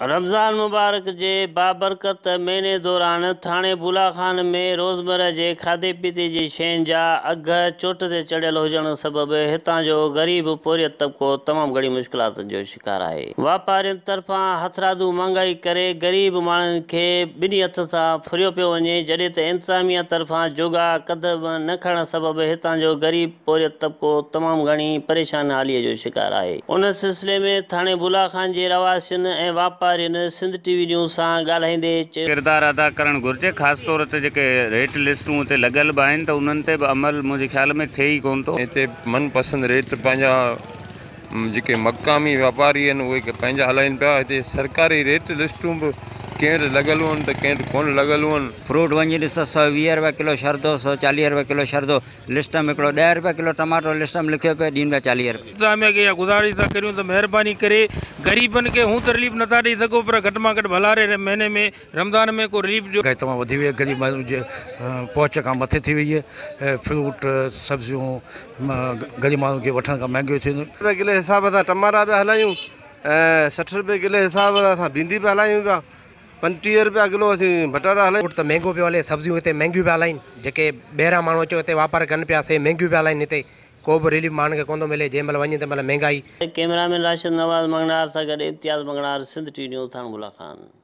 رمضان مبارڪ جي بابرڪت مهيني دوران ٿاڻي بولا خان ۾ روزمره جي کاڌي پيتي جي شين جا اگهه چوٽ تي چڙهيل هجڻ سبب هتان جو غريب پورهيت طبقو تمام گهڻي مشڪلاتن جو شڪار آهي. واپارين طرفان هٿرادو مهانگائي ڪري غريب ماڻهن کي ٻنهي هٿن سان ڦريو پيو وڃي جڏهن ته انتظاميا طرفان جوڳا قدم نه کڻڻ سبب هتان جو غريب پورهيت طبقو تمام گهڻي پريشان حالي جو شڪار آهي. ان سلسلي ۾ ٿاڻي بولا خان جي رهواسين ۽ واپارين سنڌ ٽي وي نيوز سان ڳالهائيندي چيو. ڪردار ادا ڪرڻ گهرجي خاص طور تي جيڪي ريٽ لسٽون اتي لڳل به آهن ته انهن تي به عمل منهنجي خيال ۾ ٿئي ئي ڪونه ٿو. هتي من پسند ريٽ پنهنجا جيڪي مقامي واپاري آهن اهي پنهنجا هلائين پيا هتي سرڪاري ريٽ لسٽون به ڪنهن وٽ لڳل هئن ته ڪنهن وٽ ڪونه لڳل هئن. فروٽ وڃي ڏس ته 120 رپيا ڪلو شردو، 140 رپيا ڪلو شردو، لسٽ ۾ هڪڙو 10 رپيا ڪلو ٽماٽو لسٽ ۾ لکيو پيو ڏين پيا 40 رپيا. انتظاميا کي اها گذارش ٿا ڪريون ته مهرباني ڪري غريبن کي هون ته رليف نٿا ڏئي سگهو پر گهٽ مان گهٽ ڀلاري مهيني ۾ رمضان ۾ ڪو رليف ڏيو. مهانگائي تمام وڌي وئي آهي غريب ماڻهن جي پهچ کان مٿي ٿي وئي آهي فروٽ سبزيون غريب ماڻهن کي وٺڻ کان مهانگيون ٿي ويون. رپئي ڪلي حساب سان ٽماٽا پيا هلايون ۽ 60 رپئي ڪلي حساب سان اسان ڀينڊي پيا هلايون پيا. 35 رپيا ڪلو اسين بٽاٽا هلايون. فروٽ ته مهنگو پيو هلي سبزيون هتي مهنگيون پيا هلائين جيڪي ٻاهران ماڻهو اچيو هتي واپار ڪن پيا سي مهنگيون پيا هلائين هتي ڪو به رليف ماڻهن کي ڪونه ٿو ملي جنهن مهل وڃي تنهن مهل مهنگائي. ڪئميرا مين راشد نواز مڱڻهار سان گڏ امتياز مڱڻهار سنڌ ٽي وي نيوز ٿاڻو بولا خان.